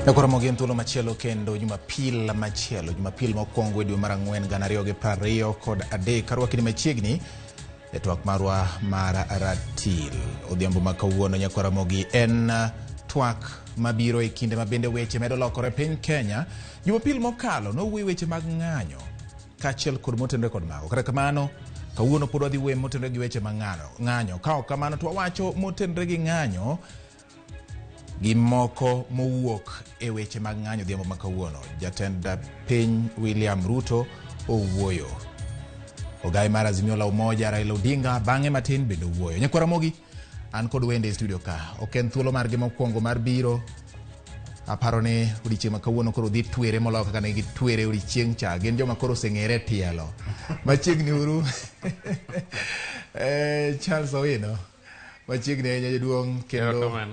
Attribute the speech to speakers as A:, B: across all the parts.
A: Nakoromo gin thuolo machielo kendo Jumapil machielo, Jumapil mokwongo e dwe mar ang'wen 2023. Karwakni machiegni e twak marwa mar ratil. Odhiambo ma kawuono nyakwaramogi en twak mabiro e kinde ma bende weche medo lokore piny Kenya. Jumapil mokalo nowuoyo weche mag ng'anyo kaachiel kod motenore kod mago. Kata kamano, kawuono pod wadhi wuoyo motenore gi weche mag ng'anyo. Ka ok kamano to wawacho motenore gi ng'anyo gi moko mowuok e weche mag ng'anyo odhiambo ma kawuono. Jatend piny William Ruto owuoyo. Ogai mar Azimio la Umoja Raila Odinga bang'e matin bende owuoyo. Nyakwa Ramogi, an kod wende e studio ka. Ok en thuolo margi mokwongo mar biro. Aparo ni odiechieng' ma kawuono koro dhi twere moloyo kaka ne gitwere odiechieng' cha. Gin joma koro oseng'ere e tielo. Machiegni uru. Charles Owino. Machiegni ahinya jaduong' kendo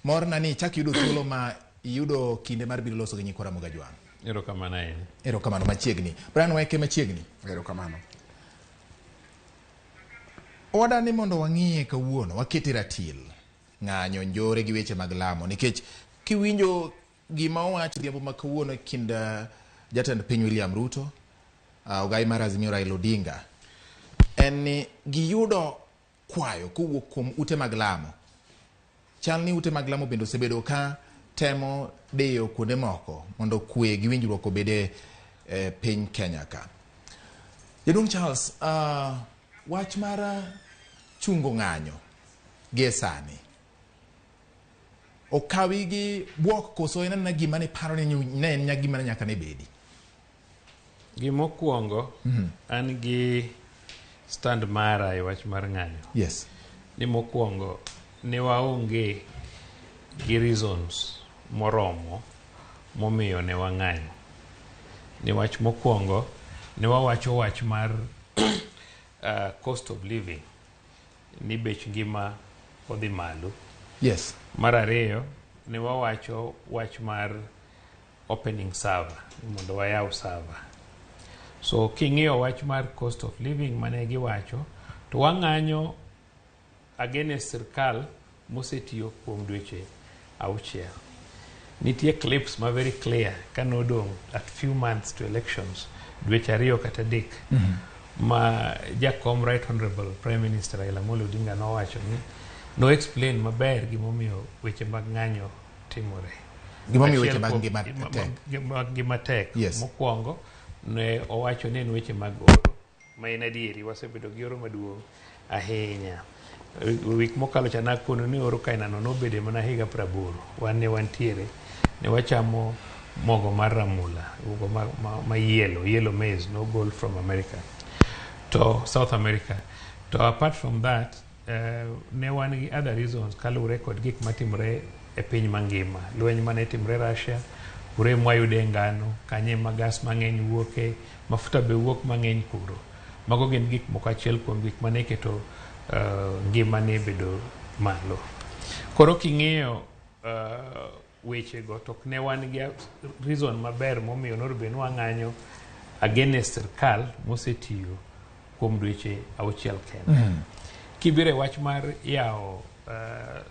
A: morna ni ichak yudo thuolo ma iyudo kinde mar biro loso gi nyikwa Ramogi Ajwang'.
B: Erokamano ahinya.
A: Erokamano machiegni. Brian Weke machiegni.
C: Erokamano.
A: Oda ni mondo wang'iye kawuono, wakete ratil. Ng'anyo, njore gi weche mag lamo. Nikech kiwinjo gima owach odhiambo ma kawuono e kind jatend piny William Ruto, ogai mar Azimio Raila Odinga, en ni giyudo kwayo kowuok kuom ute mag lamo. Chal ni ute mag lamo bende osebedo ka temo diyo kuonde moko mondo kwe gi winjruok obede e piny Kenya ka. Jaduong' Charles, wach mar chungo ng'anyo gie sani okawi gi bwok koso en anena gima ne paro ni ne en gima ne nyaka ne bedi?
B: Gimokwongo, an gi stand mara e wach mar ng'anyo.
A: Yes.
B: Ni mokwongo, ne waonge gi reasons moromo momiyo ne wang'anyo. Ni wach mokwongo, ne wawacho wach mar cost of living, ni bech ngima odhi malo.
A: Yes.
B: Mar ariyo, ne wawacho wach mar opening server, mondo wayaw server. So king'iyo wach mar cost of living mane giwacho, to wang'anyo against sirkal mosetiyo kuom dweche 6. Nitie clips ma very clear ka nodong' at few months to elections, dweche 2 kata 3, ma jakom Right Honorable Prime Minister Raila Amolo Odinga nowacho ni no explain maber gimomiyo weche mag ng'anyo timore.
A: Gimomiyo weche mag ngima tek.
B: Mag ngima tek.
A: Yes.
B: Mokwongo ne owacho ni en weche mag oro, ma en adieri, wasebedo gi oro maduong' ahinya. Wik mokalo cha nakono ni oro kainano nobede mana higa 80. Wan ne wantiere, ne wachamo mogo mar ramula, mogo ma yellow maize nogol from America to South America. To apart from that, ne wan gi other reasons kaluwore kod gik matimore e piny mangima. Lweny mane timore Russia, kure mwayude ngano, kanye ma gas mang'eny wuoke, mafuta be wuok mang'eny kuro. Mago gin gik moko achiel kuom gik mane keto ngima ne bedo malo. Koro king'iyo wechego to ok ne wan gi reason maber momiyo nonego bed ni wang'anyo against sirkal mosetiyo kuom dweche 6 kende. Kibiro e wach mar yawo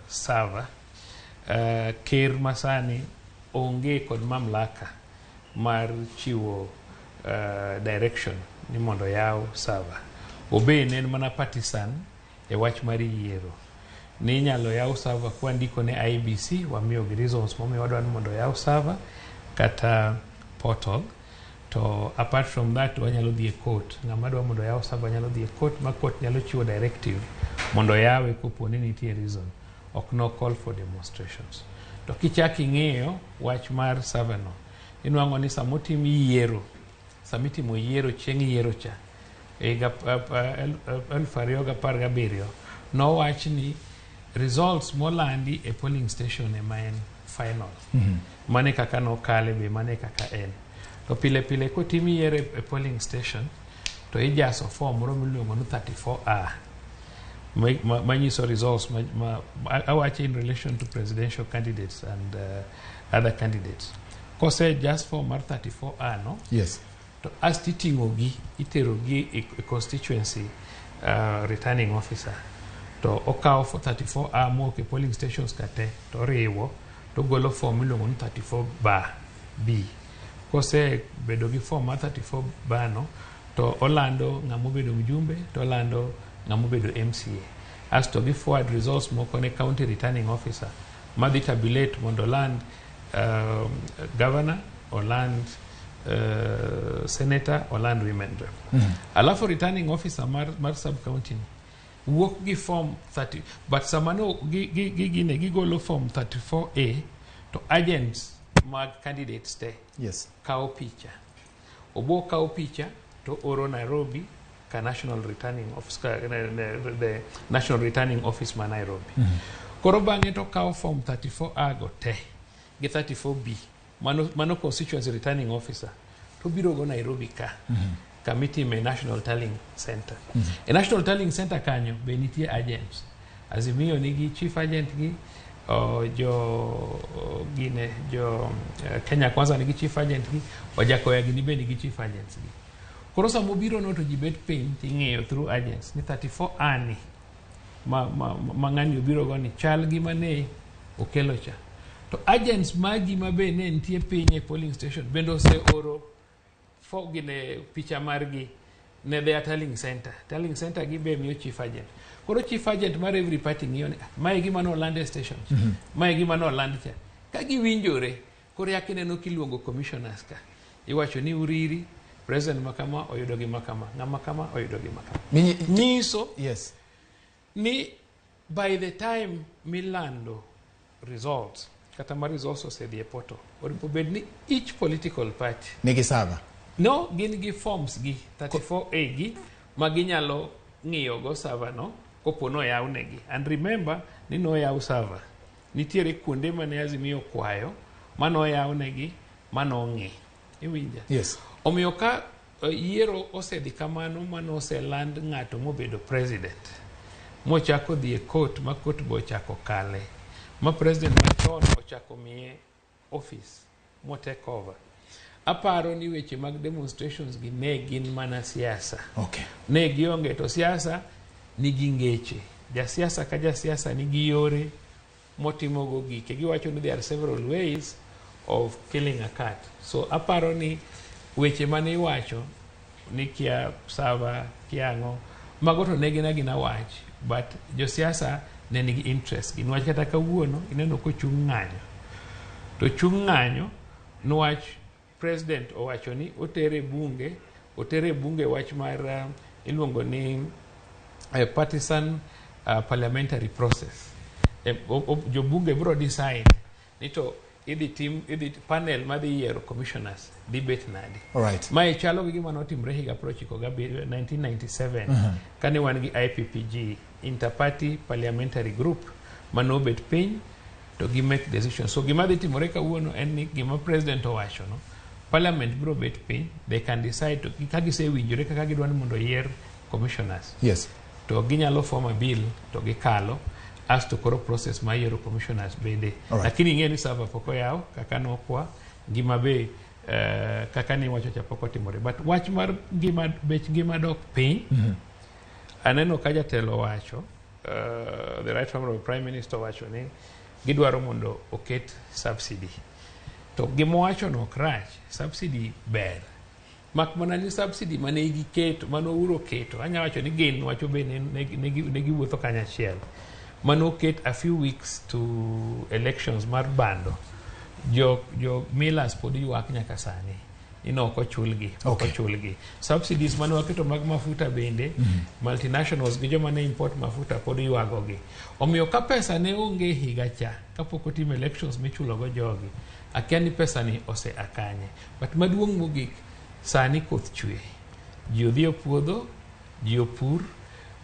B: server, ker masani onge kod mamlaka mar chiwo direction ni mondo yaw server. Obe ne en mana partisan e wach mar yiero. Ni inyalo yaw server kwa ndiko ne IEBC, wamiyo gi reasons momiyo wadwa ni mondo yaw server kata portal. To apart from that, wanyalo dhi e court. Ng'ama dwa mondo yaw server nyalo dhi e court, ma court nyalo chiwo directive mondo yawe kopo ni nitie reason. Ok no call for demonstrations. To kichak ing'iyo wach mar server no, inwang'o ni samotim yiero, samitimo yiero chieng' yiero cha, higa 2017, nowach ni results molandi e polling station ema en final. Mane kaka nokale be, mane kaka en. To pile pile kotim yiero e polling station, to ijaso form moro miluongo ni 34A manyiso results ma awacho in relation to presidential candidates and other candidates. Kose jas form mar 34A no,
A: Yes.
B: To asto iting'o gi itero gi e constituency returning officer to okawo 34A mowuok e polling stations ka te to oriwo to ogolo form miluongo ni 34 ba B. Kosebedo gi form mar 34 ba no to olando ng'ama obedo mjumbe to olando ng'ama obedo MCA. Asto gi forward results moko ne county returning officer madhi tabulate mondo oland governor, oland senator, oland women rep. Alafu returning officer mar sub county ni wuok gi form 30, but sama no gi gine gigolo form 34A to agents mag candidates te kawo picha. Obo kawo picha to oro Nairobi ka National Returning Office, ka, the National Returning Office ma Nairobi. Koro bang'e to kawo form 34A go te gi 34B, mano constituency returning officer to biro go Nairobi ka kamitime National Tallying Center. E National Tallying Center kanyo be nitie agents. Azimio nigi chief agent gi, jo gine jo Kenya Kwanza nigi chief agent gi, Wajackoyah gini be nigi chief agents gi. Koro sama obiro no to ji bet piny ting'iyo through agents ni 34A ni ma ng'ani obiro go ni chal gi mane okelo cha. To agents magi ma be ne nitie piny e polling station bende oseoro fo gine picha margi ne their tallying center. Tallying center gi be miyo chief agent. Koro chief agent mar every party ng'iyo ni, "Ah, mae gima noland e station cha. Mae gima noland cha." Ka giwinjore, koro yaka ineno kiluongo commissioners ka. Iwacho ni Uriri, president ma kama oyudo gima kama, ng'ama kama oyudo gima kama. Nyiso ni by the time milando results, kata ma results osedhi e portal, onego bed ni each political party
A: nigi server.
B: No, gin gi forms gi 34A gi ma ginyalo ng'iyo go server no kopo noyaw negi. And remember ni noyaw server. Nitiere kuonde mane Azimio okwayo manoyaw negi manong'i. Iwinja?
A: Yes.
B: Omiyo ka yiero osedhi kamano manoseland ng'ato mobedo president mochako dhi e court ma court be ochako kale ma president machon ochako miye office mo take over, aparo ni weche mag demonstrations gi ne gin mana siasa. Ne gionge to siasa nigi ngeche. Jasiasa ka jasiasa nigi yore motimogo gike. Giwacho ni there are several ways of killing a cat. So aparo ni weche mane iwacho ni kia server kia ang'o, mago to ne gin agina wach, but josiasa ne nigi interest gi niwach kata kawuono ineno kochung' ng'anyo to chung' ng'anyo niwach president owacho ni otere bunge wach mar iluongo ni partisan parliamentary process. Jobunge biro decide ni to idhi tim idhi panel madhi yiero commissioners dhi bet nade. Mae chalo gi gima notimre higa 97, 1997, kane wan gi IPPG, Interparty Parliamentary Group, manobet piny to gi make decision. So gima dhi timore kawuono en ni gima president owacho no, parliament biro bet piny, they can decide to, ka gisewinjore kaka gidwa ni mondo oyier commissioners, to ginyalo form a bill to gikalo asto koro process mar yiero commissioners bende. Lakini ing'e ni server pok oyaw kaka nokwa ngima be, kaka niwacho cha pok otimore, but wach mar ngima, bech ngima dok piny. Aneno ka jatelo owacho, the right honorable prime minister owacho ni gidwaro mondo oket subsidy. To gimowacho no ok rach, subsidy ber, mak mana ni subsidy mane giketo, mane Uhuru oketo, anya wacho ni gin wacho be ne giwuotho kanyachiel, mane oket a few weeks to elections mar bando, jo millers pod ywak nyaka sani ni nok ochulgi, ok ochulgi. Subsidies mane waketo mag mafuta bende, multinationals gi joma ne import mafuta pod ywagogi. Omiyo ka pesa ne onge higa cha kapok otim elections michulogo jogi, akia ni pesa ni ose a kanye. But maduong' mogik, sani koth chwe, ji odhi e puodho, ji opur,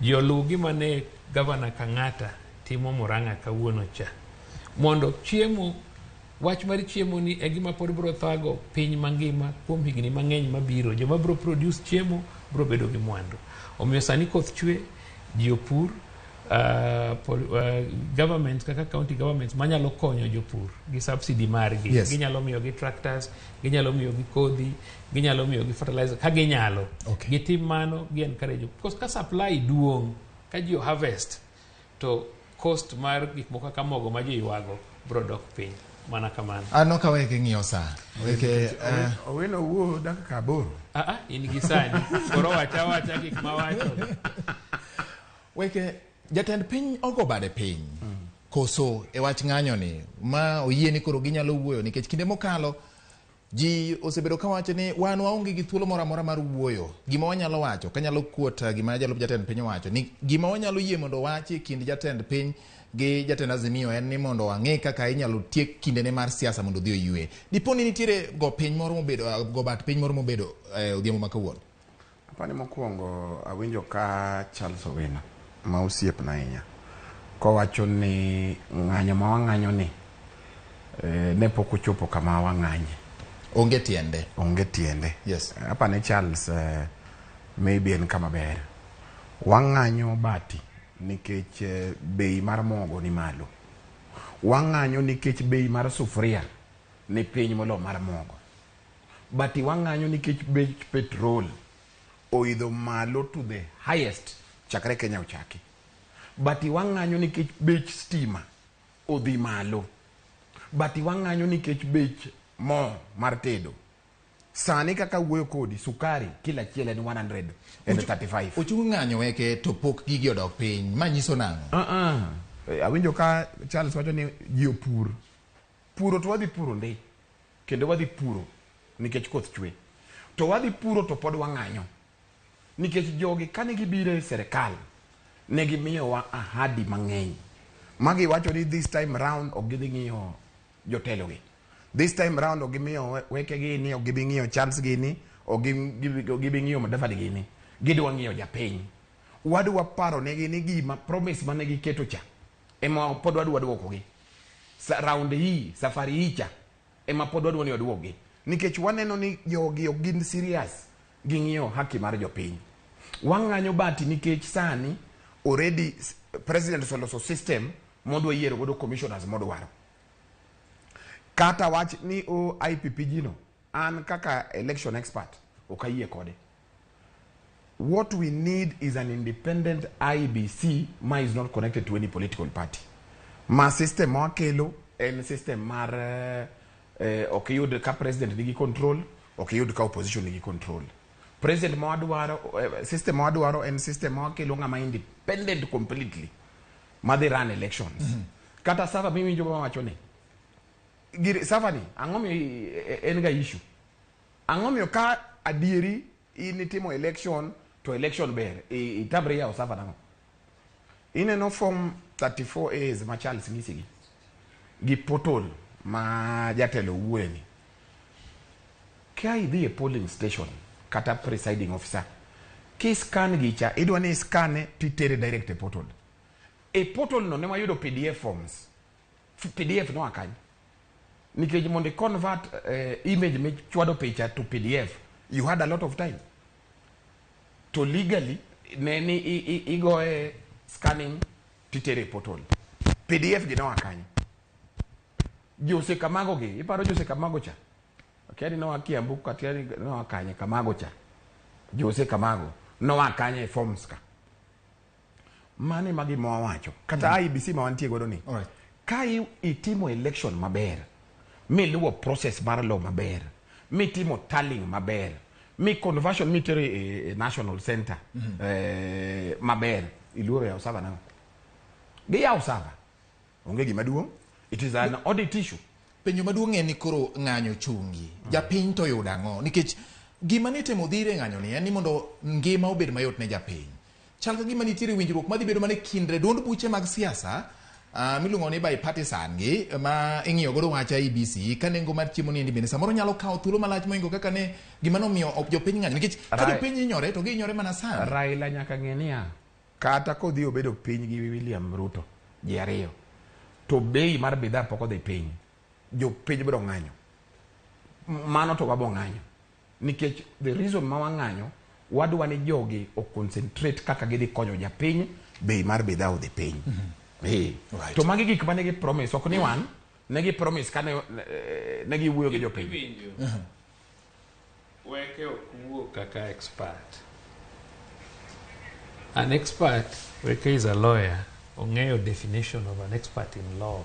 B: ji oluw gima ne gavana Kang'ata timo Murang'a kawuono cha mondo chiemo. Wach mar chiemo ni e gima pod biro thago piny mangima kuom higni mang'eny mabiro. Joma biro produce chiemo biro bedo gi mwandu. Omiyo sani koth chwe, ji opur. Governments kaka county governments manyalo konyo jopur gi subsidy margi. Ginyalo miyogi tractors, ginyalo miyogi kodhi, ginyalo miyogi fertilizer ka ginyalo. Gitim mano, gi encourage, because ka supply duong', ka ji harvest, to cost mar gik moko kaka mogo ma ji ywago biro dok piny mana kamano.
A: Ano ka weke ng'iyo sa weke.
C: Owino wuo dakika 8.
B: Ah, ah, in gi sani koro wacha wacha gik mawacho.
A: Weke jatend piny ogo bade piny koso e wach ng'anyo ni ma oyie ni koro ginyalo wuoyo, nikech kinde mokalo ji osebedo ka wacho ni wan waonge gi thuolo moro amora mar wuoyo. Gima wanyalo wacho kanyalo kuot gima jalup jatend piny owacho ni gima wanyalo yie mondo owachi e kind jatend piny gi jatend Azimio en ni mondo wang'e kaka inyalo tiek kindene mar siasa mondo odhi oywe. Dipo ni nitiere go piny moro mobedo, go bat piny moro mobedo odhiambo ma kawuono.
C: Apani mokwongo awinjo ka Charles Owino ma osiepna ahinya kowacho ni ng'anyo ma wang'anyo ni ne pok ochopo kama wang'anye.
A: Onge tiende.
C: Onge tiende. Apani Charles maybe en kama ber. Wang'anyo bati nikech bei mar mogo ni malo. Wang'anyo nikech bei mar sufuria ni piny molo mar mogo. Bati wang'anyo nikech bech petrol oidho malo to the highest chakre Kenya ochaki. Bati wang'anyo nikech bech stima odhi malo. Bati wang'anyo nikech bech mo mar tedo. Sani kaka wuoyo kodi, sukari kila achiel en 135.
A: Ochung' ng'anyo weke to pok gigi odok piny. Ma nyiso nang'o?
C: Awinjo ka Charles wacho ni ji opur. Puro to wadhi puro ndi. Kendo wadhi puro nikech koth chwe. To wadhi puro to pod wang'anyo. Nikech jogi kane gibiro e serikal, ne gimiyowa ahadi mang'eny. Magi wacho ni this time round ok gidhi ng'iyo jotelogi. This time round ok gimiyo weke gini, ok gibi ng'iyo Charles gini, ok gibi ng'iyo Mudavadi gini. Gidwa ng'iyo japiny. Wadwa paro negi ni gima promise mane giketo cha ema pod wadwa duokogi. Round hii, safari hii cha ema pod wadwa ni oduogi. Nikech waneno ni jogi ok gin serious gi ng'iyo haki mar jopiny. Wang'anyo bati nikech sani already president oseloso system modwa yiero godo commissioners modwaro. Kata wach ni o IPPG no, an kaka election expert ok ayie kode. What we need is an independent IEBC ma is not connected to any political party. Ma system ma wakelo en system mar ok iyud ka president nigi control, ok iyud ka opposition nigi control. President ma wadwaro, system ma wadwaro en system ma wakelo ng'ama independent completely madhi run elections. Kata server miwinjo ma wacho ni gir server ni ang'o miyo en ga issue? Ang'o miyo ka adieri in itimo election to election ber itamri yawo server nang'o? Ineno form 34 A's ma Charles nyisi gi portal ma jatelo wuoye ni. Ka idhi e polling station kata presiding officer, ki scan gicha, idwa ni scan titere direct e portal. E portal no ne wayudo PDF forms. PDF noa kanye? Nikech mondo i convert image michwado picha to PDF, you had a lot of time. To legally, ne ni igoye scanning titere e portal. PDF gi noa kanye? Jose Kamago gi, iparo Jose Kamago cha? Akia ni noa Kiambu, kata ni noa kanye Kamago cha. Jose Kamago noa kanye e forms ka. Mano ema gima wawacho. Kata IEBC ma wantie godo ni. Ka itimo election maber, miluwo process mar law maber, mitimo tallying maber, mi conversion mitero e national center maber, iluoro yawo server nang'o? Giyawo server. Onge gima duong'. It is an audit issue.
A: Penjo maduong' en ni koro ng'anyo chungi. Japiny to yudo ang'o? Nikech gima nitemo dhire e ng'anyo ni en ni mondo ngima obed mayot ne japiny. Chal ka gima nitiere winjruok madhi bedo mana e kind duond buche mag siasa miluongo ni bipartisan gi ma ing'iyo godo wach IEBC ka nengo mar chiemo ni endi bende samoro nyalo kawo thuolo malach mohingo kaka ne gima nomiyo jopiny ng'anyo, nikech ka jopiny hinyore to gihinyore mana sani.
C: Raila nyaka ng'e niya, kata kodhi obedo piny gi William Ruto ji ariyo, to bei mar bidhaa pok odhi piny, jopiny biro ng'anyo. Mano to wabo ng'anyo. Nikech the reason ma wang'anyo, wadwa ni jogi o concentrate kaka gidhi konyo japiny bei mar bidhaa odhi piny.
A: Right.
C: To magi gik mane gi promise, ok ni wan, ne gi promise kane ne giwuoyo gi jopiny.
B: Iwinjo. Weke ok wuo kaka expert. An expert, Weke is a lawyer, ong'eyo definition of an expert in law.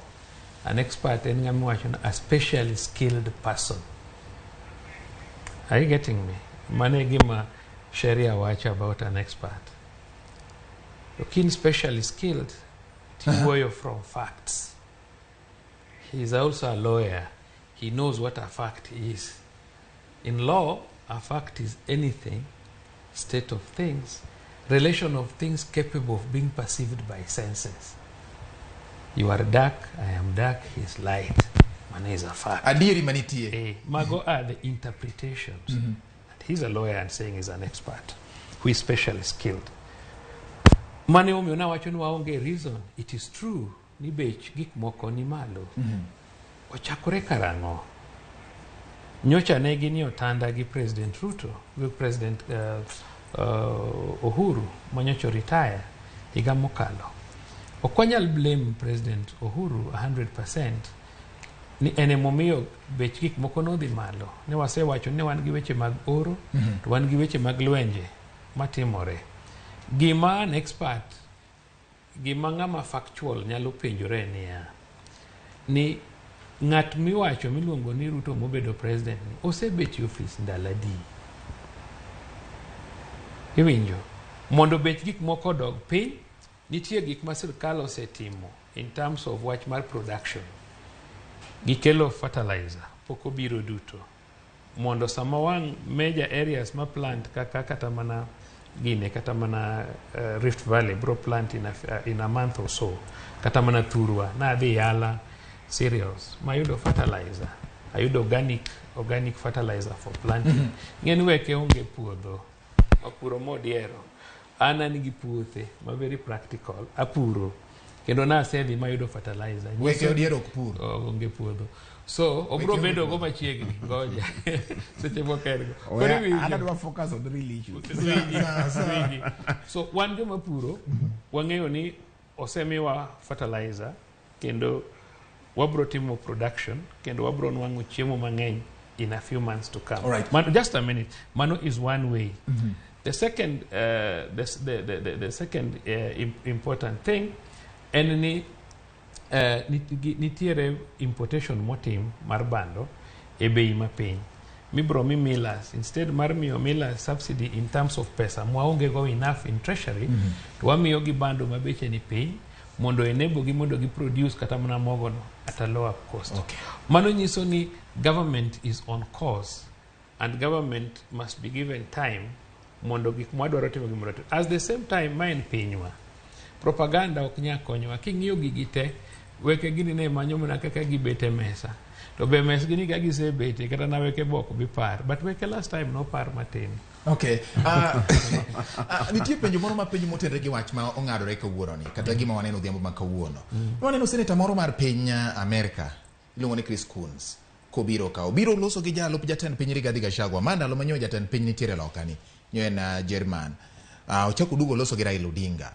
B: An expert en ng'ama iwacho ni a specially skilled person. Are you getting me? Mano e gima sheria wacho about an expert. To kin specially skilled, tiwuoyo from facts. He is also a lawyer. He knows what a fact is. In law, a fact is anything, state of things, relation of things capable of being perceived by senses. You are dark, I am dark, he is light. Mano is a fact.
A: Adieri manitie.
B: Mago are the interpretations. And he's a lawyer and saying he's an expert who is specially skilled. Mane omiyo nawacho ni waonge reason. It is true ni bech gik moko ni malo. Ochakore karang'o? Nyocha ne gin e otanda gi President Ruto, gi President Uhuru manyocha retire higa mokalo. Ok wanyal blame President Uhuru 100% ni en emomiyo bech gik moko nodhi malo. Ne wasewacho ni wan gi weche mag oro, to wan gi weche mag lwenje matimore. Gima an expert, gima ng'ama factual nyalo penjore niya, ni ng'at miwacho miluongo ni Ruto mobedo president ni osebet e ofis ndalo adi? Iwinjo? Mondo bech gik moko odog piny, nitie gik ma sirkal osetimo in terms of wach mar production. Gikelo fertilizer, pok obiro duto. Mondo sama wang' major areas ma plant kaka kata mana gine kata mana Rift Valley bro plant in a month or so, kata mana thurwa nadhi Yala cereals mayudo fertilizer, ayudo organic fertilizer for planting. Ng'eni weke onge puodho opuro modiero, an gi puothe ma very practical, apuro kendo nasedhi mayudo fertilizer.
A: Weke odiero ok pur.
B: Onge puodho, so obro
A: Weke onge
B: bedo go
A: puodho.
B: Machiegni ngoja seche moko en go. Koro
C: Oya,
B: iwinjo?
C: an adwa focus on real issues.
B: Winji,
A: Sawa, sawa.
B: winji. So wan joma puro wang'eyo ni osemiwa fertilizer kendo wabro timo production kendo wabro nwang'o chiemo mang'eny in a few months to come.
A: Alright.
B: Mano, just a minute. Mano is one way. The second, the, s- the second important thing en ni nitiere importation motim mar bando e bei mapiny mibro mi millers, instead mar miyo millers subsidy in terms of pesa mwaonge go enough in treasury, to wamiyo gi bando ma beche ni piny mondo enable gi mondo gi produce kata mana mogo no at a lower cost. Mano nyiso ni government is on course and government must be given time mondo gik mwadwaro timo gimoro tim. At the same time, ma en pinywa, propaganda ok nyal konyowa. King'iyo gigi te, weke gini ne manyo mana kaka gibet e mesa, to be mesgi ni ka gisebete kata na weke bo ok bi par, but weke last time nopar matin.
A: Okay. Nitie penjo moro ma penjo motenore gi wach ma ong'adore kawuono ni kata gima waneno odhiambo ma kawuono. Waneno seneta moro mar piny Amerika iluongo ni Chris Coons kobiro ka obiro loso gi jalup jatend piny Rigathi Gachagua ma ndalo ma nyo jatend piny nitiere loka ni nyo en Jerman. Ochako oduogo loso gi Raila Odinga.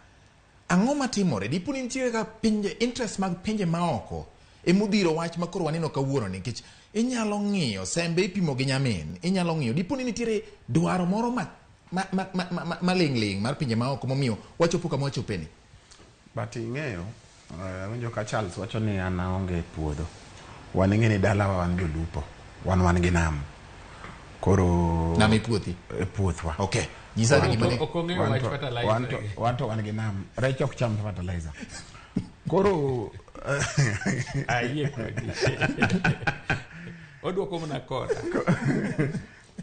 A: Ang'o matimore? Dipo ni nitiere ka pinje interest mag pinje maoko emodhiro wach ma koro waneno kawuono ni, nikech inyalo ng'iyo sembe ipimo gi nyamin, inyalo ng'iyo dipo ni nitiere dwaro moro ma ling' ling' mar pinje maoko momiyo wachopo kama wachopeni.
C: But ing'eyo, awinjo ka Charles wacho ni an aonge puodho. Wan ing'e ni dalawa wan jolupo. Wan gi nam. Koro
A: Nam e puothi?
C: E puothwa.
A: Okay, nyisa gima ne
B: Ok ong'eyo
C: Wan
B: wach
C: to-
B: fertilizer.
C: wan to wan gi nam. Rech ok cham fertilizer. Koro
B: Ayie kodi, odwoko mana koda.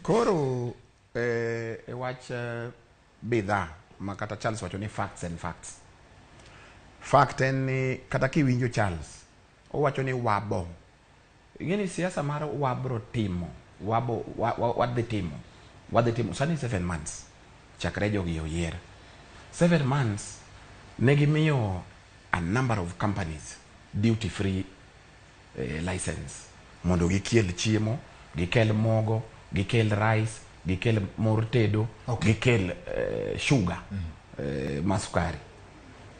C: Koro e wach bidhaa ma kata Charles wacho ni facts and facts. Fact en ni kata kiwinjo Charles owacho ni wabo. Ing'e ni siasa mar wabro timo, wabo wadhi timo. Wadhi timo sani 7 months chakre jogi oyier. 7 months ne gimiyo a number of companies duty free license mondo gikel chiemo, gikel mogo, gikel rice, gikel mor tedo, gikel sugar, masukari.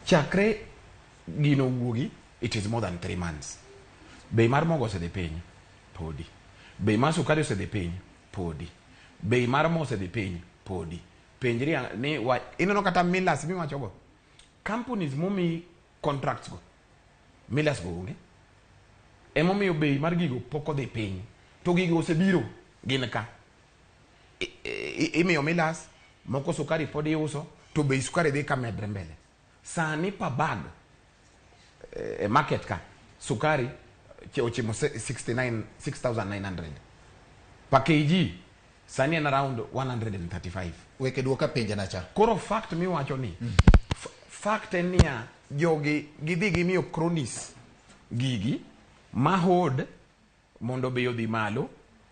C: Chakre gino wuogi, it is more than 3 months. Bei mar mogo osedhi piny? Podi. Bei mar sukari osedhi piny? Podi. Bei mar mo osedhi piny? Podi. Penjri ni wa, ineno kata millers miwachogo, companies momi contracts go, millers go onge. Emomiyo bei mar gigo pok odhi piny, to gigo osebiro, gin ka. Imiyo millers moko sukari pod iuso, to bei sukari dhi ka medre mbele. Sani per bag e market ka sukari ochimo 69 6900 per kg, sani en around 135.
A: Weke duoka penja na cha.
C: Koro fact miwacho ni fact en niya, jogi gidhi gimiyo cronies gigi mahod mondo bei odhi malo,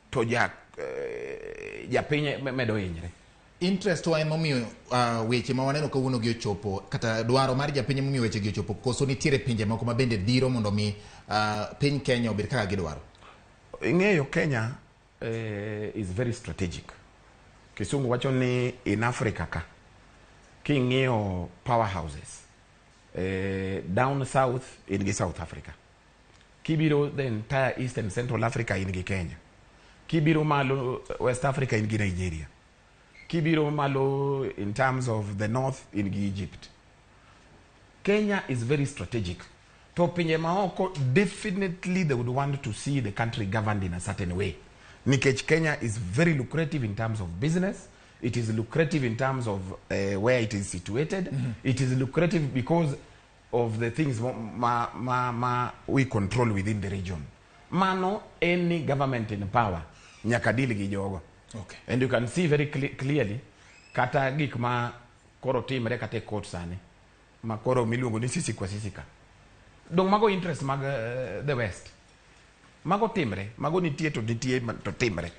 C: to ja japiny medo hinyre.
A: Interest wa emomiyo weche ma waneno kawuono gi ochopo, kata dwaro mar japiny emomiyo weche gi ochopo, koso nitiere pinje moko ma bende dhiro mondo mi piny Kenya obed kaka gidwaro?
C: Ing'eyo Kenya is very strategic. Kisungu wacho ni in Africa ka king'iyo powerhouses, down south in gi South Africa, kibiro the entire East and Central Africa in gi Kenya, kibiro malo West Africa in gi Nigeria, kibiro malo in terms of the north in gi Egypt. Kenya is very strategic. To pinje maoko, definitely they would want to see the country governed in a certain way, nikech Kenya is very lucrative in terms of business. It is lucrative in terms of where it is situated. It is lucrative because of the things ma we control within the region. Mano any government in power nyaka deal gi jogo. And you can see very clearly kata gik ma koro timre kata e court sani, ma koro miluongo ni sisi kwa sisi ka dong, mago interest mag the West. Mago timre, mago nitie, to nitie to timre.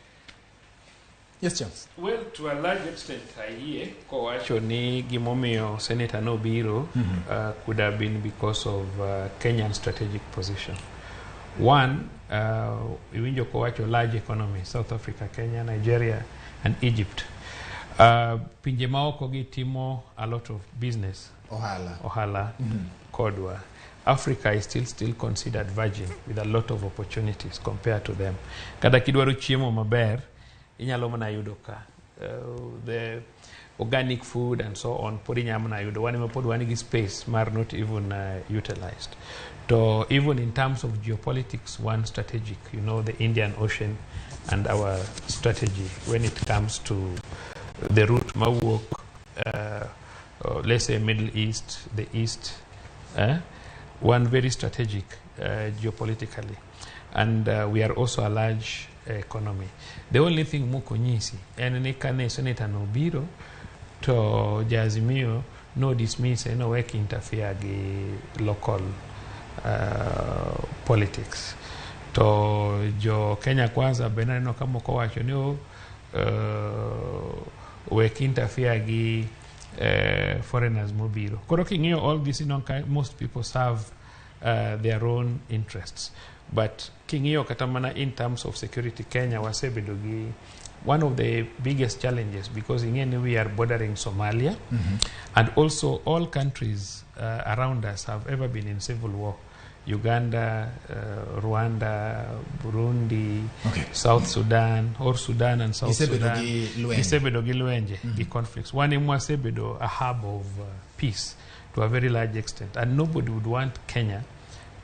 A: Yes, Charles.
B: Well, to a large extent ayie kowacho ni gimomiyo senator nobiro could have been because of Kenyan strategic position. One, iwinjo kowacho large economy, South Africa, Kenya, Nigeria and Egypt. Pinje maoko gi timo a lot of business,
A: ohala,
B: ohala kodwa. Africa is still considered virgin with a lot of opportunities compared to them. Kata kidwaro chiemo maber, inyalo mana yudo ka. The organic food and so on pod inyalo mana yudo. Wan ema pod wan gi space mar not even utilized. To even in terms of geopolitics, one strategic, the Indian Ocean and our strategy when it comes to the route mawuok, let's say Middle East, the East, eh? One very strategic geopolitically. And we are also a large economy. The only thing mokonyisi en ni kane senator nobiro to Jaazimio no dismiss, no wek interfere gi local politics. To jo Kenya Kwanza be naneno ka moko wacho ni wek interfere gi foreigners mobiro. Koro king'iyo all this, ineno ka most people serve their own interests. But king'iyo kata mana in terms of security, Kenya wasebedo gi one of the biggest challenges because ing'e ni we are bordering Somalia and also all countries around us have ever been in civil war. Uganda, Rwanda, Burundi, South Sudan, or Sudan and South
A: Gisebedo
B: Sudan.
A: Gi lwenje.
B: Gisebedo gi lwenje, gi conflicts. Wan ema wasebedo a hub of peace to a very large extent, and nobody would want Kenya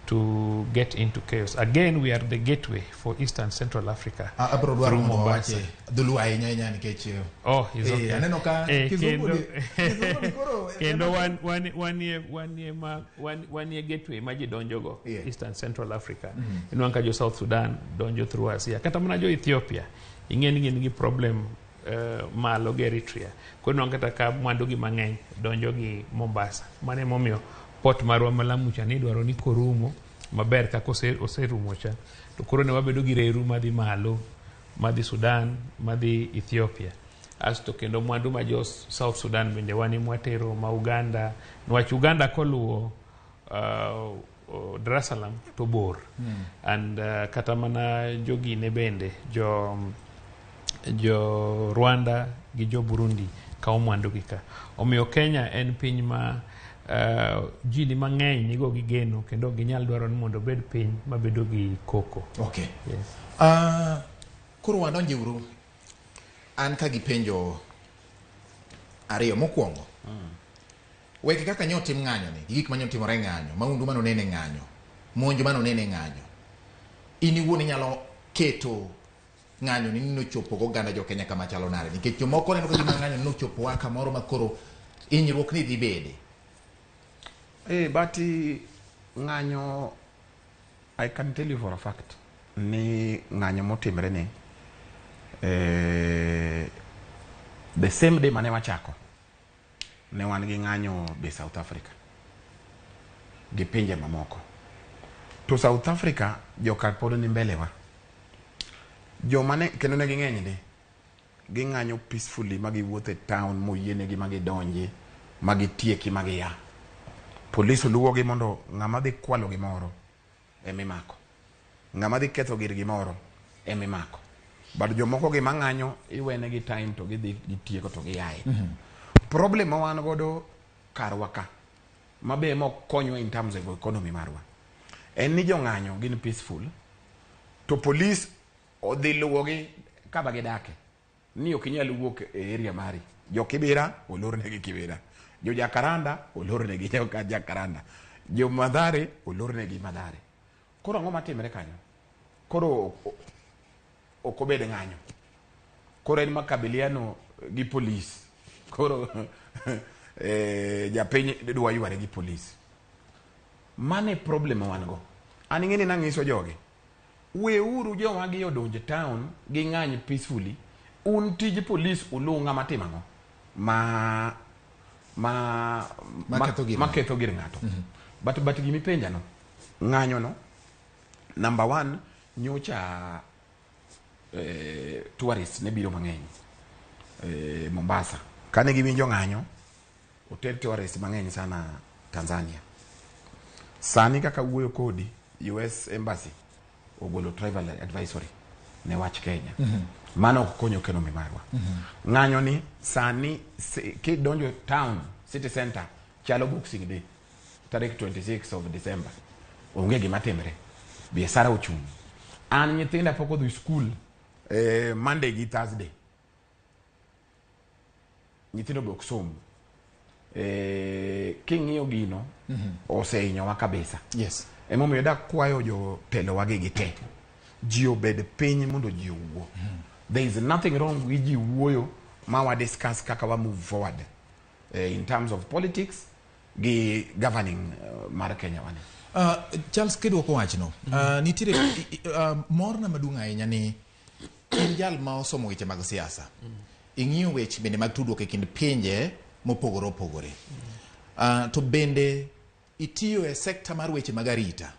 B: to get into chaos. Again, we are the gateway for East and Central Africa.
A: Abro dwaro
B: through
A: mondo
B: Mombasa.
A: wawache dholuo ahinya ahinya nikech
B: Oh, is okay.
A: Aneno ka kizungu kizungu ni koro
B: Kendo wan wan wanie wanie ma wan wanie gateway ma ji donjogo East and Central Africa. Inwang'o ka jo South Sudan donjo through Asia. Kata mana jo Ethiopia ing'e ni gin gi problem malo gi Eritrea. Koro inwang'o kata ka mwandu gi mang'eny donjo gi Mombasa. Mano emomiyo port marwa ma Lamu cha ni idwaro ni korumo maber kaka oserumo cha, to koro ne wabedo gi reru madhi malo, madhi Sudan, madhi Ethiopia. Asto kendo mwandu ma jo South Sudan bende wan ema watero ma Uganda, niwach Uganda koluwo Dar es Salaam to bor. And kata mana jogine bende jo Rwanda gi jo Burundi kawo mwandu gi ka. Omiyo Kenya en piny ma Ji ni mang'eny nigo gi geno kendo ok ginyal dwaro ni mondo obed piny mabedo gi koko.
A: Okay.
B: Yes.
A: Koro wadonje uru an ka gi penjo ariyo. Mokwongo, weke kaka nyo tim ng'anyo ni, gi gik manyo timore ng'anyo, maundu manonene ng'anyo, monj manonene ng'anyo, in iwuon inyalo keto ng'anyo ni nochopo goganda jo Kenya kama chalo nade? Nikech jomoko neno ka gima ng'anyo ni nochopo wa kamoro ma koro hinyruok ni dhi bede.
C: But ng'anyo, I can tell you for a fact ni ng'anyo motimre ni the same day mane wachako ne wan gi ng'anyo be South Africa gi pinje mamoko. To South Africa joka pod ni mbele wa, joma ne kendo ne ging'eny ndi ging'anyo peacefully, ma giwuotho e town moyienegi, ma gidonji, ma gitieki, ma giya. Polis oluwogi mondo ng'ama dhi kwalo gimoro emimako, ng'ama dhi ketho gir gimoro emimako. But jomoko gi mang'anyo iwenegi time to gidhi gitieko to giyae. Problem ma wan godo karwa ka mabe mok konywa in terms of economy marwa en ni jong'anyo gin peaceful to police odhi luwogi kama gidake ni ok inyal wuok e area mari. Jo Kibera olornegi Kibera, jo Jakaranda olornegi joka Jakaranda, jo Mathare olornegi Mathare. Koro ang'o matimre kanyo? Koro ok obed ng'anyo, koro en makabiliano gi polis. Koro japiny dwa yware gi polis. Mano e problem ma wan go. An ing'e ni nang'iso jogi, weuru joma gi odonj e town ging'any peacefully. Un tij polis uluw ng'ama timo ang'o ma
A: Ma ketho gir
C: ma ketho gir ng'ato. But gimipenja no, ng'anyo no, number one, nyocha tourist ne biro mang'eny Mombasa. Kane giwinjo ng'anyo, oter tourist mang'eny sana Tanzania. Sani kaka wuoyo kodi, US Embassy ogolo travel advisory ne wach Kenya. Mano ok konyo economy marwa. Ng'anyo ni sani kidonjo town city center chalo Boxing Day tarik 26 of December. Onge gima timre, biashara ochung'. An nyithinda pok odhi school Monday gi Thursday. Nyithindo be ok som. King'iyo gino osehinyowa kabisa. Emomiyo dakwayo jotelo wagi gi te, ji obed piny mondo ji owuo. There is nothing wrong gi ji wuoyo ma wa discuss kaka wa move forward in terms of politics gi governing mar Kenya wani.
A: Charles, kidwoko wachno, nitiere morna maduong' ahinya ni in jal ma osomo weche mag siasa, ing'iyo weche bende mag tudruok e kind pinje mopogore opogore, to bende itiyo e sekta mar weche mag arita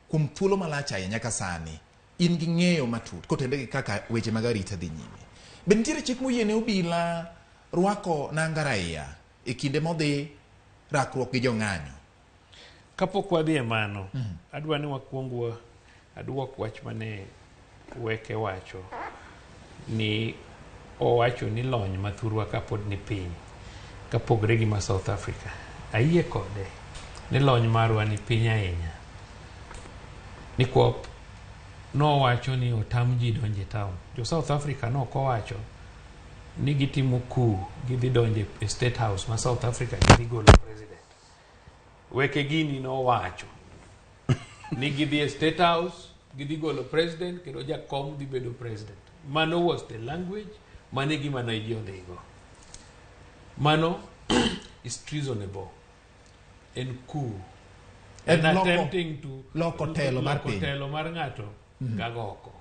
A: kuom thuolo malach ahinya nyaka sani. In gi ng'eyo matut kotenore gi kaka weche mag arita dhi nyime. Be nitiere chik moyiene obila rwako nanga raia e kinde modhi rakruok gi jong'anyo?
B: Kapok wadhi e mano, adwa ni wakwong wa aduok wach mane Weke wacho ni owacho ni lony ma thurwa ka pod ni piny kapogre gi ma South Africa. Ayie kode ni lony marwa ni piny ahinya. Nikwop nowacho ni otam ji donjo e town. Jo South Africa nok owacho ni gitimo coup, gidhi donjo e State House ma South Africa, gidhi golo president. Weke gini nowacho ni gidhi e State House, gidhi golo president kendo jakom dhi bedo president. Mano was the language. Mano e gima ne ji odhigo. Mano is treasonable, en coup.
A: En
B: en attempting to
A: loko telo mar
B: loko
A: piny.
B: Telo mar ng'ato gagoko.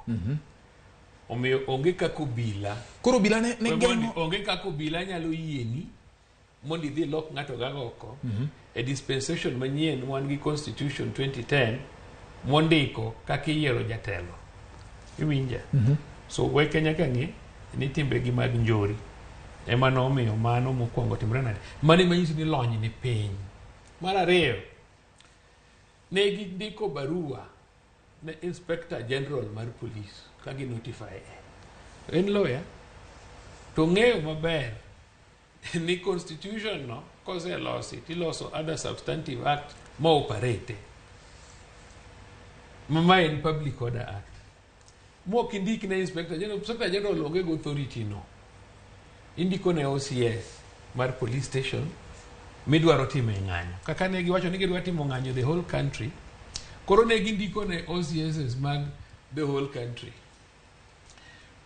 B: Omiyo onge kaka obila
A: Koro obila ne
B: We mondi-
A: geng'o
B: onge kaka obila nyalo yieni mondo idhi ilok ng'ato gagoko. E dispensation manyien wan gi constitution 2010 mondiko kaka iyiero jatelo, iwinja? So Weke nyaka ng'e ni timbegi mag njori ema nomiyo mano mokwongo timre nade. Mano ema nyiso ni lony ni piny. Mar ariyo, ne gindiko barua ne Inspector General mar police ka gi notify. En lawyer to ng'eyo maber ni constitution no. Koselosi tiloso other substantive act ma operate. Ma en Public Order Act. Mok indik ne Inspector General, Inspector General onge gi authority no. Indiko ne OCS mar police station midwaro time ng'anyo. Kaka ne giwacho ni gidwa timo ng'anyo the whole country, koro ne gindiko ne OCSs mag the whole country.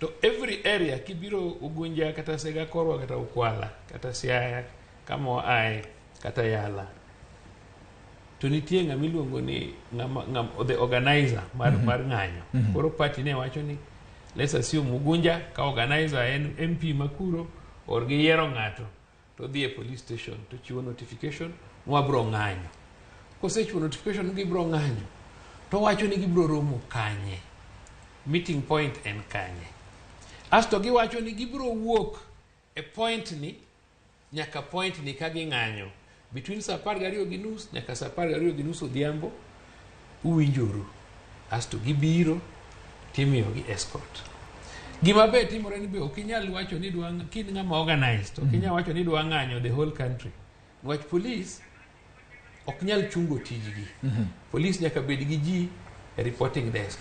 B: To every area kibiro Ugunja kata Sega Korwa kata Ukwala kata Siaya kama waaye kata Yala, to nitie ng'ama iluongo ni ng'ama, the organizer mar ng'anyo. Koro party ne wacho ni let's assume Ugunja ka organizer en MP Makuro or giyiero ng'ato to dhi e police station to chiwo notification wabro ng'anyo. Kosechiwo notification ni gibro ng'anyo, to wacho ni gibro romo kanye, meeting point en kanye. Asto giwacho ni gibro wuok e point ni nyaka point ni ka ging'anyo between saa 12:30 nyaka saa 12:30 odhiambo uwinjoru. Asto gibiro timiyogi escort. Gima be timore ni be ok inyal wacho ni dwa kin ng'ama organized, ok inyal wacho ni dwa ng'anyo the whole country. Niwach police ok nyal chungo tijgi. Police nyaka bed gi ji e reporting desk.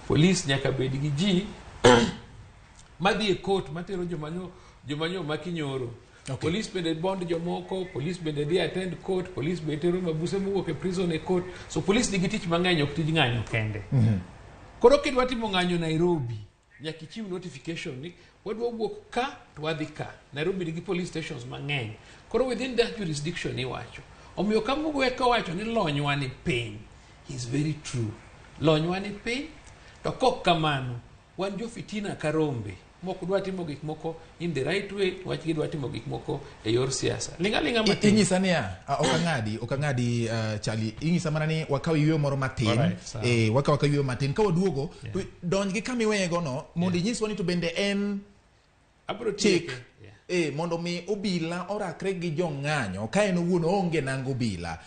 B: Police nyaka bed gi ji madhi e court matero joma nyo maki nyoro. Police bende bond jomoko, police bende dhi attend court, police bende tero mabuse mowuok e prison e court. So police nigi tich mang'eny, ok tij ng'anyo kende. Koro kidwa timo ng'anyo Nairobi, nyaka ichiw notification ni wadwa wuok ka to wadhi ka. Nairobi nigi police stations mang'eny. Koro within that jurisdiction iwacho. Omiyo ka Mugweka owacho ni lonywa ni piny, is very true. Lonywa ni piny, to kok kamano, wan jo fitina ka rombe mok dwa timo gik moko in the right way, wach gidwa timo gik moko e yor siasa. Ling' aling'a matin.
A: Inyisa niya, ok ang'adi, ok ang'adi, Charlie. Inyisa mana ni wakaw yueyo moro matin.
B: Alright, sawa.
A: Wakaw akaw yueyo matin. Ka waduogo, to donj gi kama iweyego no, mondo inyiswa ni to bende en
B: Abro
A: chik
B: tieke. Yeah.
A: Mondo mi obila orakre gi jong'anyo ka en owuon oonge nang obila.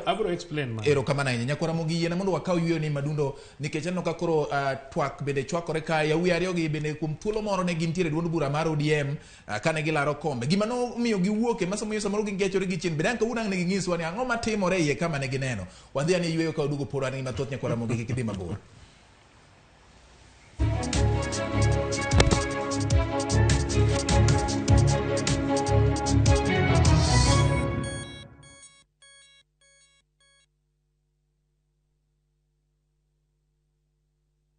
B: Abro explain ma.
A: Erokamano ahinya nyakwara Mogi, yiena mondo wakaw yueyo ni madundo nikech aneno ka koro twak bende chwakore ka yawuoyi ariyogi bende kuom thuolo moro ne gintiere e duond bura mar ODM, kane gilaro kombe gima nomiyo giwuoke ma samoro samoro gingechore gi chien bende ang' kawuono ang' ne ginyiswa ni ang'o matimore e iye kama ne gineno. Wadhi ane yueyo ka waduogo pod wan gi mathoth. Nyakwara Mogi, kik idhi mabor.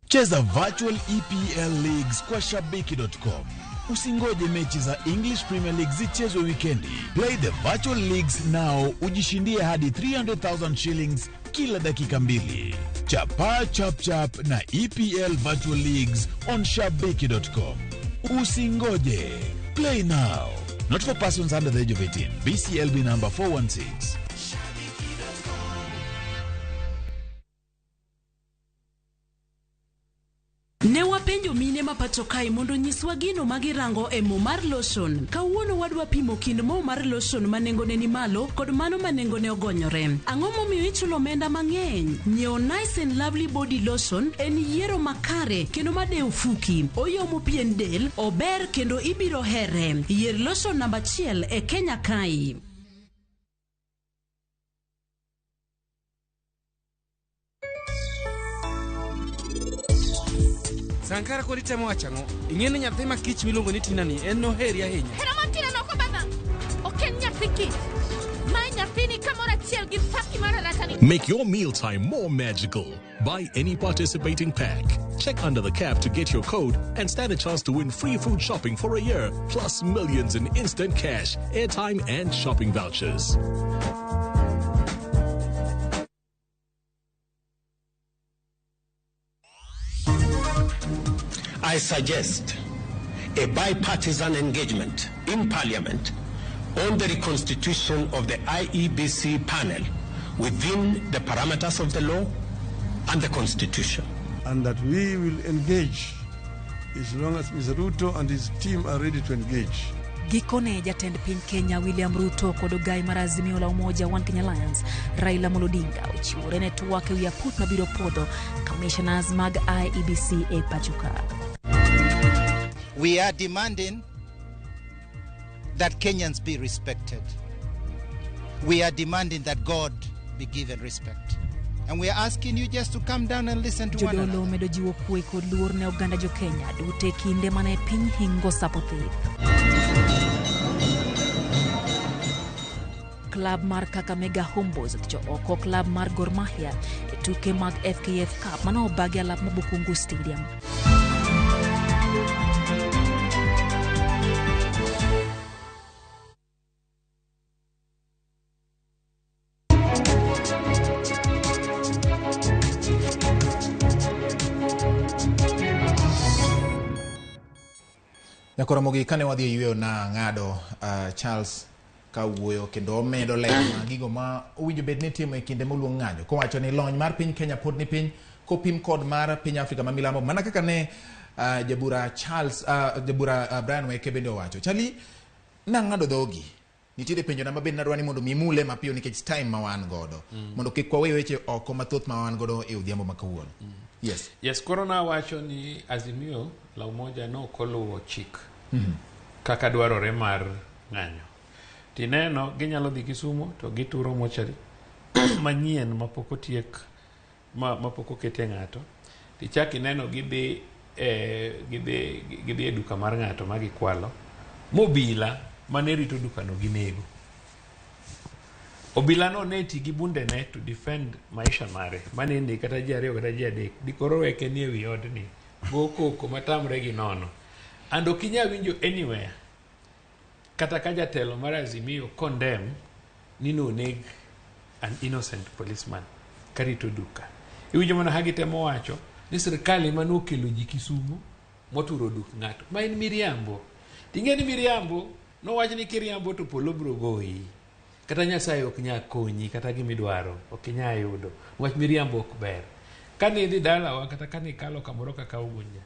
D: Cheza virtual EPL leagues kwa shabiki.com. Usingoje mechi za English Premier League zichezwe wikendi. Play the virtual leagues now ujishindie hadi 300,000 shillings kila dakika mbili. Chapa chap chap na EPL virtual leagues on shabiki.com. Usingoje. Play now. Not for persons under the age of 18. BCLB number 416.
E: Ne wapenjo mine ma pacho kae mondo nyiswa gino ma girango e mo mar lotion. Kawuono wadwa pimo kind mo mar lotion ma nengone ni malo kod mano ma nengone ogonyore. Ang'o momiyo ichulo omenda mang'eny? Nyiewo Nice and Lovely Body Lotion en yiero makare kendo madewo fuki. Oyomo pien del, ober kendo ibiro here. Yier lotion namba 1 e Kenya kae.
F: Sankara kod itemo wacho ang'o? Ing'e ni nyathi ma kich miluongo ni Tina ni en noheri ahinya.
G: Hera mar Tina no ok obadha. Ok en nyathi kich. Mae nyathini kamoro achiel gi paki mar arakani.
H: Make your mealtime more magical. Buy any participating pack. Check under the cap to get your code and stand a chance to win free food shopping for a year, plus millions in instant cash, airtime, and shopping vouchers.
I: I suggest a bipartisan engagement in Parliament on the reconstitution of the IEBC panel within the parameters of the law and the Constitution.
J: And that we will engage as long as Mr. Ruto and his team are ready to engage.
K: Gikone jatend piny Kenya William Ruto kod ogai mar Azimio la Umoja One Kenya Alliance Raila Amolo Odinga ochiwore ne twak ewi aput mabiro podho commissioners mag IEBC e pacho ka.
L: We are demanding that Kenyans be respected. We are demanding that God be given respect. And we are asking you just to come down and listen to one
K: Jodolo
L: another.
K: omedo jiwo kwe kod luor ne oganda jo-Kenya duto e kinde mane piny hingo sapo thieth. Klab mar Kakamega Homeboyz othicho oko klab mar Gor Mahia e tuke mag FKF Cup mane obagi alap ma Bukhungu Stadium.
A: Nyakora Mogi, kane wadhi e yweyo na ng'ado Charles ka wuoyo kendo omedo ler ma gigo ma owinjo bed ni itimo e kinde moluong ng'anyo kowacho ni lony mar piny Kenya pod ni piny kopim kod mar piny Afrika ma milambo mana kaka ne jabura Charles jabura Brian Weke bende owacho. Chali nang'ado dhogi nitiere penjo na mabende nadwa ni mondo mi imule mapiyo nikech time ma wan godo mondo kik wawe weche oko mathoth ma wan godo e odhiambo ma kawuono. Yes.
B: Yes, koro nawacho ni Azimio la Umoja no ok oluwo chik kaka dwarore mar ng'anyo. Tineno ginyalo dhi Kisumo to gituro mochari manyien mapok otiek mapok oketie ng'ato. Tichak ineno gidhi e duka mar ng'ato ma gikwalo mobila mane rito dukano ginego. Obila no ne ti gi bundene to defend maisha mare mane ni kata ji ariyo kata ji adek dikoro weke ni ewi odni go koko matamre gi nono. And ok inyal winjo anywhere kata ka jatelo mar Azimio condemn ni noneg an innocent policeman karito duka. Iwinjo mana ka gitemo wacho ni sirkal ema nokelo ji Kisumo moturo duk ng'ato. Ma en miriambo. Ting'e ni miriambo nowach ni kiriambo to polo biro goyi. Kata Nyasaye ok nyal konyi kata gimidwaro ok inyal yudo. Wach miriambo ok ber. Kane idhi dalawa kata kane ikalo kamoro kaka Ugunja,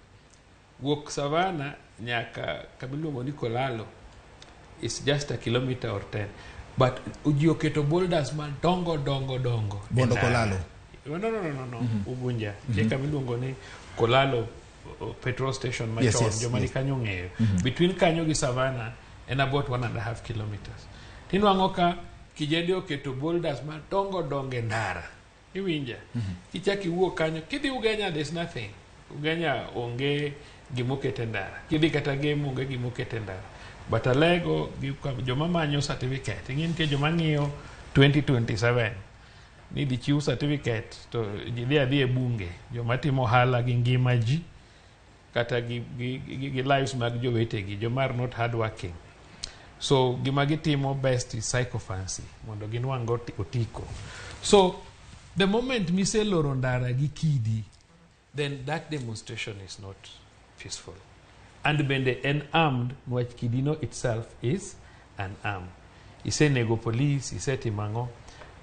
B: wuok Savana nyaka kamiluongo ni Kolalo is just a kilometer or 10. But ji oketo boulders madongo dongo dongo.
A: Bondo Kolalo.
B: No. Ugunja. Nitie kama iluongo ni Kolalo petrol station machon, joma ni kanyo ong'eyo. Between kanyo gi Savana en about 1.5 kilometers. Tinwang'o ka kijende oketo boulders madongo dongo e ndara. Iwinja? Kichak iwuok kanyo, kidhi Ugenya there's nothing. Ugenya onge gimoket e ndara. Kidhi kata Gem onge gimoket e ndara. But Alego joma manyo certificate, ing'e nitie joma ng'iyo 2027 ni dhi chiw certificate to ji dhi adhi e bunge, joma timo ohala gi ngima ji kata gi lives mag jowetegi, joma are not hard working. So gima gitimo best is sycophancy mondo ginwang' otiko. So the moment miseloro ndara gi kidi, then that demonstration is not peaceful. And bende en armed, nwach kidino itself is an arm. Isenego police, isetimo ang'o.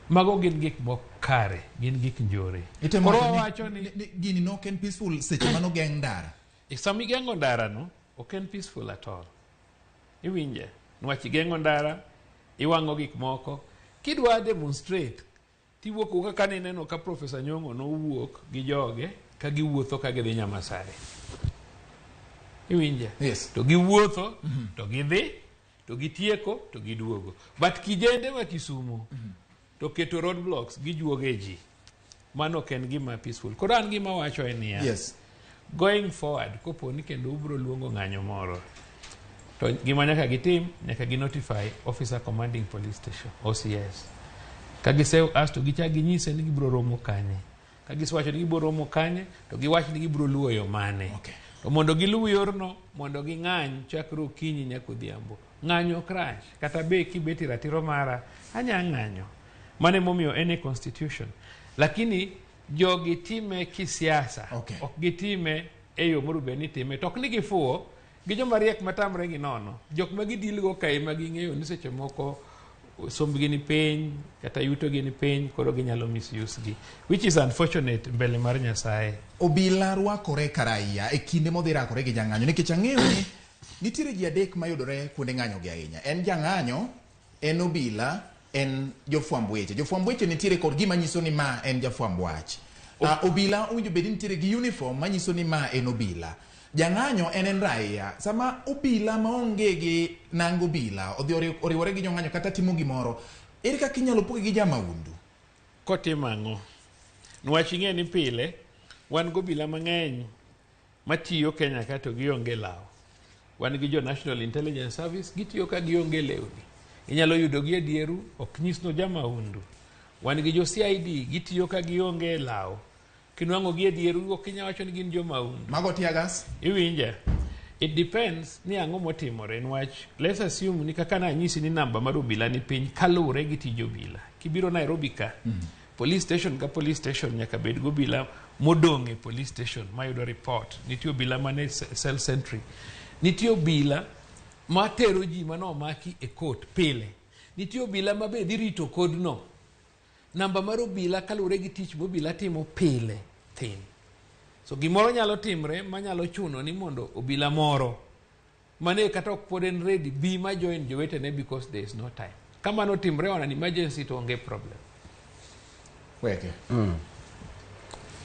B: Mago gin gik mok kare, gin gik njore. Koro wacho ni
A: gini nok en peaceful seche mano geng' ndara.
B: Sama igeng'o ndara no, ok en peaceful at all. Iwinje? Nwach igeng'o ndara, iwang'o gik moko. Kidwa demonstrate, tiwuok kaka nineno ka Professor Nyong'o nowuok gi joge ka giwuotho ka gidhi Nyamasare. Iwinje?
A: Yes.
B: To giwuotho, to gidhi, to gitieko, to giduogo. But kijende ma Kisumo, to keto roadblocks, gijuoge ji. Mano ok en gima peaceful. Koro an gima wacho en niya.
A: Yes.
B: Going forward, kopo ni kendo ubro luongo ng'anyo moro, to gima nyaka gitim, nyaka gi notify officer commanding police station, OCS. Ka gise asto gichak ginyise ni gibro romo kanye. Ka gisewacho ni gibro romo kanye, to giwach ni gibro luwo yo mane.
A: Okay.
B: To mondo giluw yorno, mondo ging'any chakre okinyi nyaka odhiambo. Ng'anyo ok rach, kata be kibet e ratiro mara, anya ng'anyo. Mano emomiyo en e constitution. Lakini jogi time kisiasa.
A: Okay.
B: Ok gitime e yo moro bed ni time. To ok ni gifuwo, gi joma riek matamre gi nono. Jok ma gidilgo kae ma ging'eyo ni seche moko sombgi ni piny, kata yutogi ni piny, koro ginyalo misuse gi. Which is unfortunate mbele mar Nyasaye.
A: Obila rwakore ka raia e kinde modhi rakore gi jang'anyo nikech ang'eyo ni nitiere ji adek mayudore kuonde ng'anyo gi ahinya. En jang'anyo, en obila, en jofwamb weche. Jofwamb weche nitiere kod gima nyiso ni ma en jafwamb wach. Obila owinjo bed ni nitiere gi uniform manyiso ni ma en obila. Jang'anyo en raia. Sama obila maonge gi nang obila odhi oriwore gi jong'anyo kata timo gimoro, Ere kaka inyalo poge gi jamaundu?
B: Kotimo ang'o? Niwach ing'e ni pile wan gobila mang'eny matiyo Kenya ka to gionge law. Wan gi jo National Intelligence Service gitiyo ka gionge lewni. Inyalo yudo gi e dieru ok nyis no jamaundu. Wan gi jo CID gitiyo ka gionge law. Kinwang'o gi e dieru ok inyal wacho ni gin jomaundu.
A: Mago tear gas?
B: Iwinja? It depends ni ang'o motimore niwach let's assume ni kaka nanyisi ni namba mar obila ni piny kaluwore gi tij obila. Kibiro Nairobi ka, police station ka police station nyaka bed gobila modong' e police station mayudo report. Nitie obila mane cell sentry. Nitie obila matero ji manomaki e court pile. Nitie obila ma be dhi rito kodno. Namba mar obila kaluwore gi tich ma obila timo pile thin. So gimoro nyalo timre manyalo chuno ni mondo obila moro mane kata ok pod en ready bi ma join jowetene because there is no time. Ka mano timre on an emergency to onge problem.
A: Weke.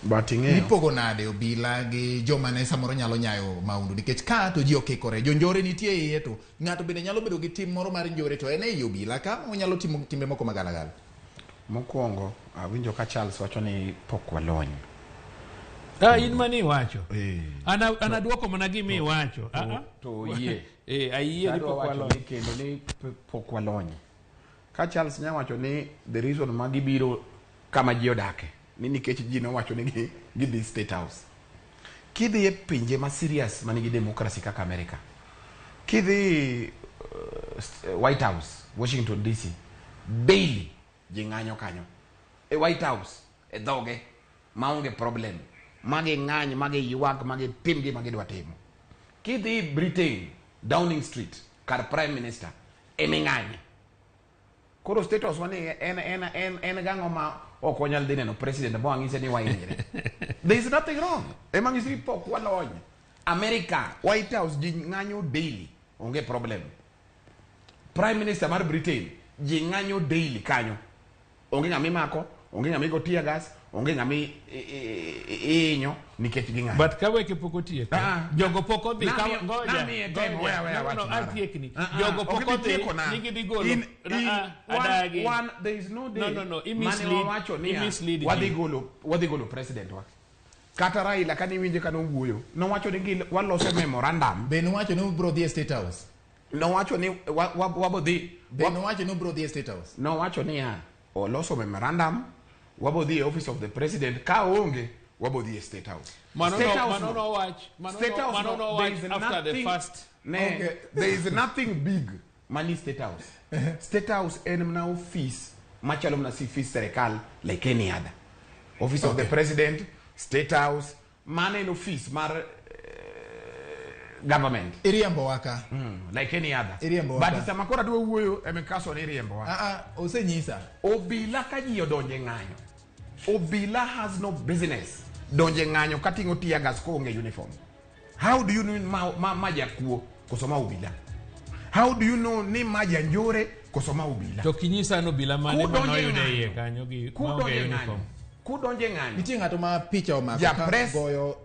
C: But ing'eyo
A: Ipogo nade obila gi joma ne samoro nyalo nyayo maundu nikech ka to ji okikore jonjore nitie iye to ng'ato bende nyalo bedo gi tim moro mar njore to en ei obila ka onyalo timo timbe moko magalagala.
C: Mokwongo awinjo ka Charles wacho ni pok walony.
B: Ah, in mane iwacho. Ana aduoko mana gima iwacho. Ah, ah.
C: To oyie.
B: Eh, ayie ni
C: Adwa
B: pok
C: wacho
B: walony.
C: ni kendo ni pok walony. Ka Charles nya wacho ni the reason ma gibiro kama ji odake ni nikech ji nowacho ni gidhi State House. Kidhi e pinje ma serious manigi democracy kaka America, kidhi White House, Washington DC, daily ji ng'anyo kanyo. E White House, e dhoge, maonge problem. Magi ng'any, magi ywak, magi tim gima gidwa timo. Kidhi Britain, Downing Street, kar Prime Minister, eming'anye. Koro State House wani en gang'o ma ok wanyal dhi neno president ma wang'ise ni wahinyre. There is nothing wrong. Ema ng'isi ni pok walony. America, White House ji ng'anyo daily, onge problem. Prime Minister mar Britain ji ng'anyo daily kanyo. Onge ng'ama imako, onge ng'ama igo tear gas, onge ng'ama ihinyo nikech ging'anyo.
B: But ka weke pok otieko.
C: Ah,
B: Jogo pok odhi ka ngoja.
C: namiye time,
B: ngoja.
C: weya, weya,
B: No, no,
C: wach mara.
B: atiekni.
C: Ah, ah,
B: Jogo
C: ok
B: pok
C: ibi
B: odhi
C: tieko na.
B: ni gidhi golo. Ah, adagi.
C: One, there is no day
B: No,
C: mane wawacho niya,
B: i-mislead
C: wadhi
B: ji.
C: golo president wa. Kata Raila kane iwinje kane owuoyo, nowacho ni waloso memorandum.
A: Be nowacho ni ubiro dhi e State House?
C: Nowacho ni wabo dhi.
A: Be nowacho ni ubiro dhi e State House?
C: Nowacho niya, oloso memorandum, wabo dhi e office of the president, ka onge, wabo dhi e State House.
B: Mano
C: State
B: no,
C: House
B: mano
C: no.
B: nowach, mano
C: State
B: no,
C: House
B: mano
C: no,
B: nowach
C: there is
B: after the
C: nothing-
B: first.
C: Ne,
A: Okay.
C: there is nothing big mani State House. State House en mana office machalo mana si office serikal like any other. Office of the President, State House, mano en office mar government.
A: Iriembo waka.
C: Like any other.
A: Iriembo
C: But
A: waka.
C: sama koro adwa wuoyo ema kaso ni iriembo waka.
A: Ah, ah, osenyisa.
C: Obila ka ji odonje ng'anyo. Obila has no business donje ng'anyo kating'o tear gas koonge uniform. How do you know ma jakuo koso ma obila? How do you know ni ma janjore koso ma obila?
B: To kinyisa no obila mane
C: Kudonje
B: manoyudo
C: ng'anyo.
B: iye kanyo gi maonge
C: Kudonje ng'anyo.
B: uniform.
C: Kudonje ng'anyo.
A: Nitie ng'ato ma picha omako
C: Ja
A: ka
C: press-
A: goyo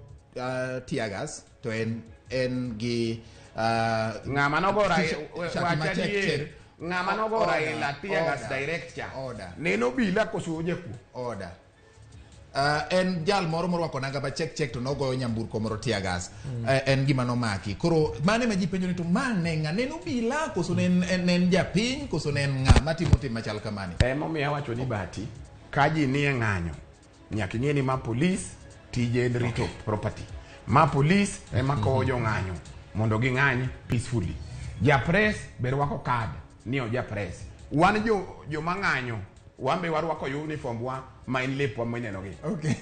A: tear gas to en gi
C: Ng'ama nogo
A: shati
C: wach
A: ma check,
C: adier.
A: check.
C: Ng'ama nogo
A: Order,
C: Raila tear gas
A: order,
C: direct cha.
A: Order.
C: Neno obila koso jakuo?
A: Order. En jal moro morwako nanga ma check check to nogoyo nyamburko moro tear gas. En gima nomaki. Koro mane ma ji penjo ni to ma ne ng'a? Ne en obila koso ne en japiny koso ne en ng'a matimo tim machal kamani?
C: Emomiyo awacho ni Bahati, ka ji nie ng'anyo, nyaka ing'e ni ma police tije en rito property. Ma police ema kowo jong'anyo mondo ging'any peacefully. Ja press be rwako card ni oja press. Wan joma ng'anyo, wan be warwako uniform wa ma en lepwa mineno gi.
A: Okay.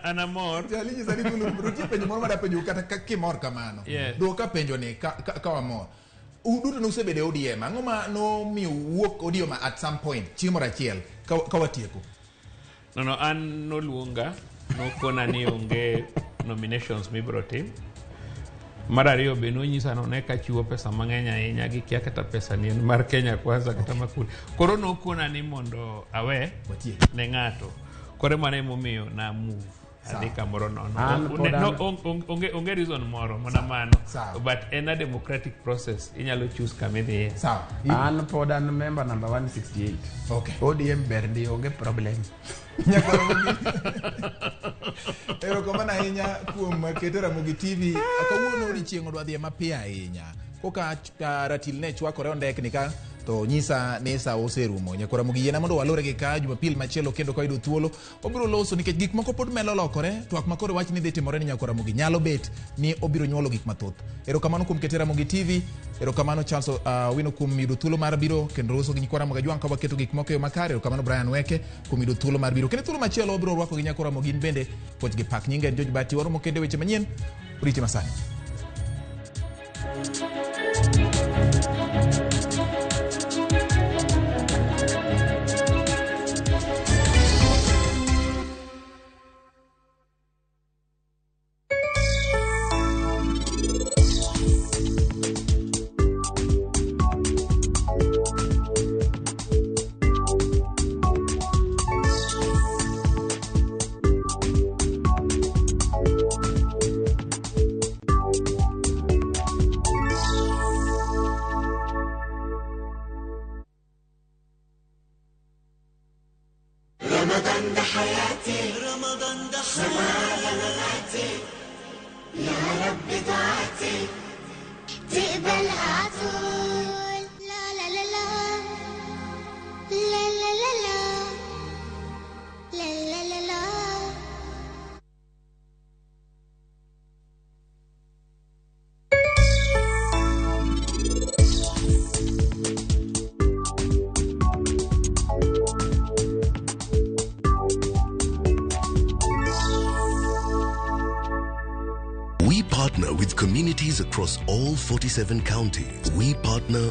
B: Ana mor.
A: Jali nyisa ni thuolo nitie penjo moro madwa penjo kata ka kimor kamano.
B: Yes.
A: Dwoka penjo ni ka wamor. Uduto nusebedo e ODM. Ang'o ma nomiyo wuok ODM at some point chieng' moro achiel ka watieko?
B: No, an noluonga, nokona ni onge nominations mibiro tim. Mar ariyo be nonyisa ni ne kachiwo pesa mang'eny ahinya gi kia kata pesa ni en mar Kenya Kwanza kata makuri. Koro nokona ni mondo awe
A: Watiek.
B: ne ng'ato. Koro mano emomiyo na move. Adhi kamoro nono.
C: An pod
B: No,
C: an-
B: onge onge reason moro mana mano. But en a democratic process. Inyalo choose kama idhiye.
C: An pod an member number 168.
A: Okay.
C: ODM ber ndi onge problem.
A: Erokamano ahinya kuom keto Ramogi TV. Kawuono odiechieng' odwa dhi mapiyo ahinya. Koka ratil ne chwakore ondekni ka to nyisa ni sa oserumo. Nyakwa Ramogi yiena mondo walure gi ka Jumapil machielo kendo ka wayudo thuolo wabiro loso nikech gik moko pod melo lokore. Twak ma koro wach ni dhi timore ni Nyakwa Ramogi nyalo bet ni obiro nyuolo gik mathoth. Erokamano kuom kete Ramogi TV. Erokamano Charles Wino kuom yudo thuolo mar biro kendo loso gi nyikwa Ramogi Ajwang' ka waketo gik moko e yo makare. Erokamano Brian Weke kuom yudo thuolo mar biro. Kendo thuolo machielo wabiro rwako gi Nyakwa Ramogi in bende puoch gi pak. Nyinga en George Bati. Waromo kendo e weche manyien. Oriti masani.
M: رمضان ده حياتي، رمضان ده حياتي، يا رب دعاتي تقبلها عطول. لا لا لا لا لا لا لا لا لا لا لا.
N: We partner with communities across all 47 counties. We partner